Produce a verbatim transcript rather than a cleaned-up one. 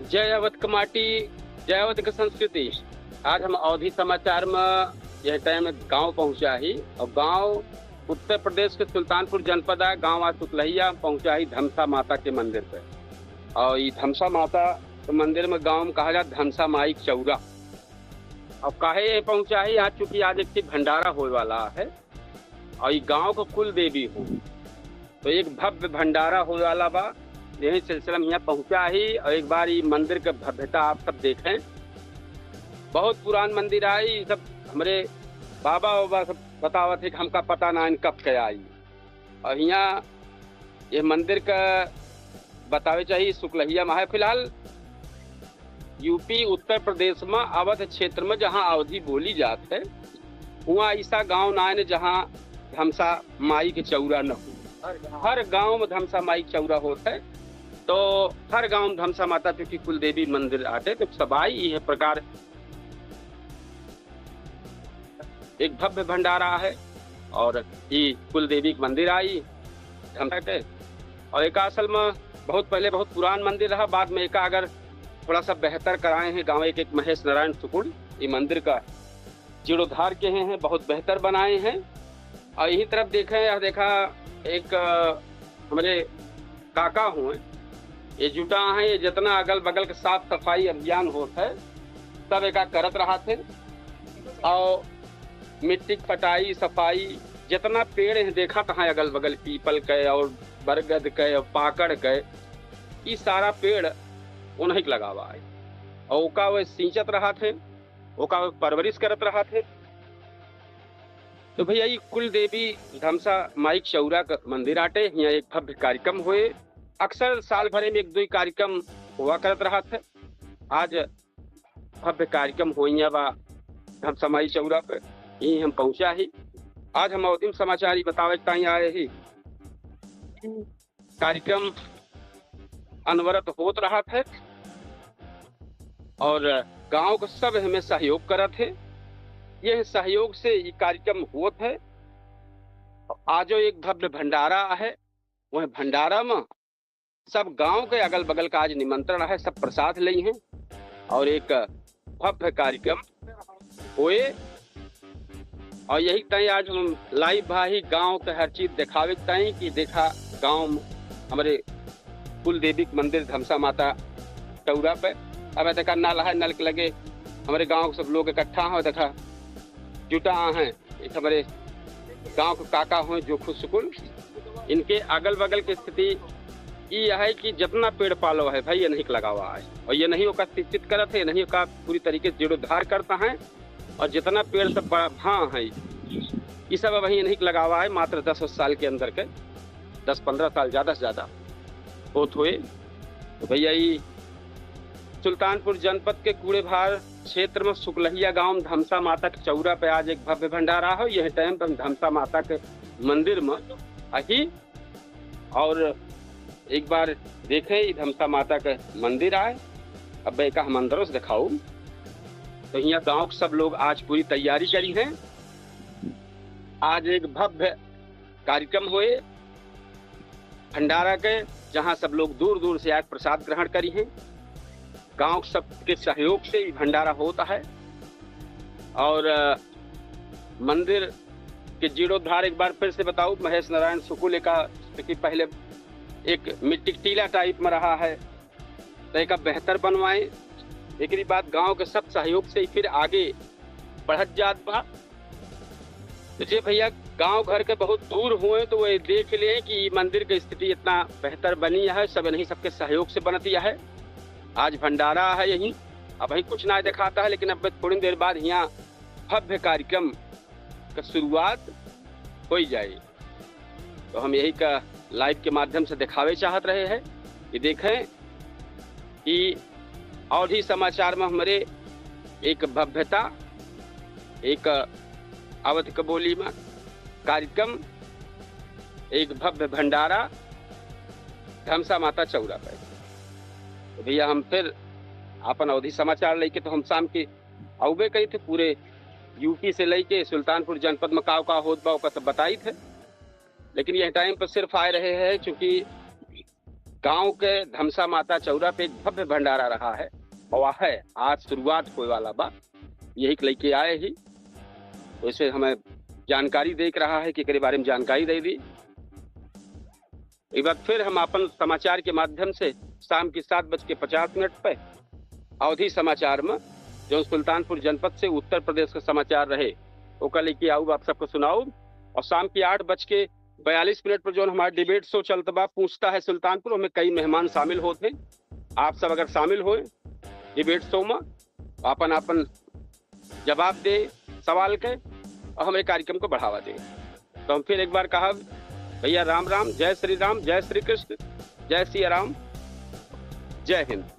जय अवध के माटी, जय अवध के संस्कृति। आज हम अवधी समाचार में यह टाइम गांव पहुंचा ही और गांव उत्तर प्रदेश के सुल्तानपुर जनपद है, गांव आज सुकलहिया पहुंचा ही धमसा माता के मंदिर पे। और ये धमसा माता के मंदिर में गांव में कहा जात धमसा माई के चौरा। और काहे ये पहुंचा ही, आज चूंकि आज एक ठे भंडारा होए वाला है और ये गांव के कुल देवी हो, तो एक भव्य भंडारा होए वाला बा। यही सिलसिला में यहाँ पहुंचा ही और एक बार ये मंदिर के भव्यता आप सब देखें। बहुत पुरान मंदिर आई, ये सब हमरे बाबा बाबा सब बतावत है कि हमका पता ना इन कब के आई। और यहाँ ये मंदिर का बतावे चाहिए, सुकलहिया में है। फिलहाल यूपी उत्तर प्रदेश में अवध क्षेत्र में जहाँ अवधी बोली जात है, हुआ ऐसा गांव ना है जहाँ धमसा माई के चौरा न हो। हर गांव में धमसा माई के चौरा होत है, तो हर गांव में धमसा माता चूंकि कुल देवी मंदिर आटे, तो सब आई ये प्रकार एक भव्य भंडारा है और ई कुल देवी के मंदिर आई धमसा के। और एका असल में बहुत पहले बहुत पुरान मंदिर रहा, बाद में एका अगर थोड़ा सा बेहतर कराए हैं गांव एक, एक महेश नारायण सुकुल, ये मंदिर का जीर्णोद्धार किए हैं, बहुत बेहतर बनाए हैं। और यही तरफ देखें, यह देखा एक, अ, हमारे काका हुए, ये जुटा है, ये जितना अगल बगल के साफ सफाई अभियान होत है, सब एका करत रहत है। और मिट्टी के पटाई सफाई, जितना पेड़ है देखा तहाँ अगल बगल पीपल के और बरगद के और पाकड़ के, ई सारा पेड़ उन्हीं के लगावा है। और ओका वे सींचत रहत है, ओका वे परवरिश करत रहत है। तो भैया, ई कुल देवी धमसा माई के चौरा का मंदिर आटे, यहाँ एक भव्य कार्यक्रम होए। अक्सर साल भरे में एक दो कार्यक्रम हुआ करत रहत है। आज भव्य कार्यक्रम होइया बा धमसा माई चौरा पे, यहीं हम पहुंचा ही। आज हम अवधी में समाचार ही बतावे के ताईं आए ही। कार्यक्रम अनवरत होत रहत है और गांव के सब हमें सहयोग करत है। यह सहयोग से ये कार्यक्रम होत है। आजो एक भव्य भंडारा है, वह भंडारा में सब गांव के अगल बगल का आज निमंत्रण है, सब प्रसाद लेइहैं और एक भव्य कार्यक्रम होए। और यही ताईं आज हम लाइव भाई गांव के हर चीज दिखावे के ताईं कि देखा गांव में हमारे कुल देवी के मंदिर धमसा माता चौरा पे। अब देखा नल है, नल के लगे हमारे गांव के सब लोग इकट्ठा हो, देखा जुटा हैं। एक हमारे गांव के काका हुए जोखू सुकुल, इनके अगल बगल की स्थिति ई है कि जितना पेड़ पालो है भाई, इन्हीं के लगावा है और इन्हीं ओका शिक्षित करत है, इन्हीं ओका पूरी तरीके से जीर्णोद्धार करता है। और जितना पेड़ सब बड़ा भां है, ये सब अब इन्हीं के लगावा है, मात्र दस साल के अंदर के, दस पन्द्रह साल ज्यादा से ज्यादा होत हुए। तो भैया, ये सुल्तानपुर जनपद के कूड़ेभार क्षेत्र में सुकलहिया गांव में धमसा माता के चौरा पे आज एक भव्य भंडारा हो। यह टाइम पे हम धमसा माता के मंदिर में अही और एक बार देखे, ई धमसा माता के मंदिर आए। अब एका हम अंदरों से दिखाऊ। तो यहाँ गांव के सब लोग आज पूरी तैयारी करी हैं। आज एक भव्य कार्यक्रम होए भंडारा के, जहाँ सब लोग दूर दूर से आके प्रसाद ग्रहण करी हैं। गांव सबके सहयोग से ई भंडारा होता है। और, अ, मंदिर के जीर्णोद्धार एक बार फिर से बताऊ, महेश नारायण सुकुल एका, देखी पहले एक मिट्टी के टीला टाइप में रहा है, तो एका बेहतर बनवाए। एकरी बाद गांव के सब सहयोग से फिर आगे बढ़त जात बा। तो जे भैया गांव घर के बहुत दूर हुए तो वे देख ले कि ई मंदिर के स्थिति इतना बेहतर बनी है, सब इन्हीं सबके सहयोग से बनती है। आज भंडारा है यहीं, अब वहीं कुछ ना दिखाता है, लेकिन अब थोड़ी देर बाद यहाँ भव्य कार्यक्रम का शुरुआत हो जाए। तो हम यही का लाइव के माध्यम से दिखावे चाहत रहे हैं कि देखें कि अवधी समाचार में हमारे एक भव्यता, एक अवध के बोली में कार्यक्रम, एक भव्य भंडारा धमसा माता चौरा पे। तो भैया, हम फिर अपन अवधी समाचार लेके तो हम शाम के आउबे करी थे, पूरे यूपी से लेके सुल्तानपुर जनपद में काव का होत बा, ओका सब बताई थे। लेकिन यह टाइम पर सिर्फ आए रहे हैं, चूंकि गांव के धमसा माता चौरा पे एक भव्य भंडारा रहा है और वह है आज शुरुआत होए वाला बा, यही के लेके आए ही। वैसे हमें जानकारी दे के रहा है कि एकरे बारे में जानकारी दे दी। एक बार फिर हम अपन समाचार के माध्यम से शाम के सात बज के पचास मिनट पे अवधी समाचार में, जो सुल्तानपुर जनपद से उत्तर प्रदेश का समाचार रहे, ओकर लेके आऊब आप सबको सुनाऊब। और शाम के आठ बज के बयालीस मिनट पर जो हमारा डिबेट शो चलत बा, पूछता है सुल्तानपुर, ओमे कई मेहमान शामिल होत हैं। आप सब अगर शामिल होए डिबेट शो में, अपन अपन जवाब दे सवाल के और हमारे कार्यक्रम को बढ़ावा दे। तो हम फिर एक बार कहब, भैया राम राम, जय श्री राम, जय श्री कृष्ण, जय सिया राम, जय हिंद।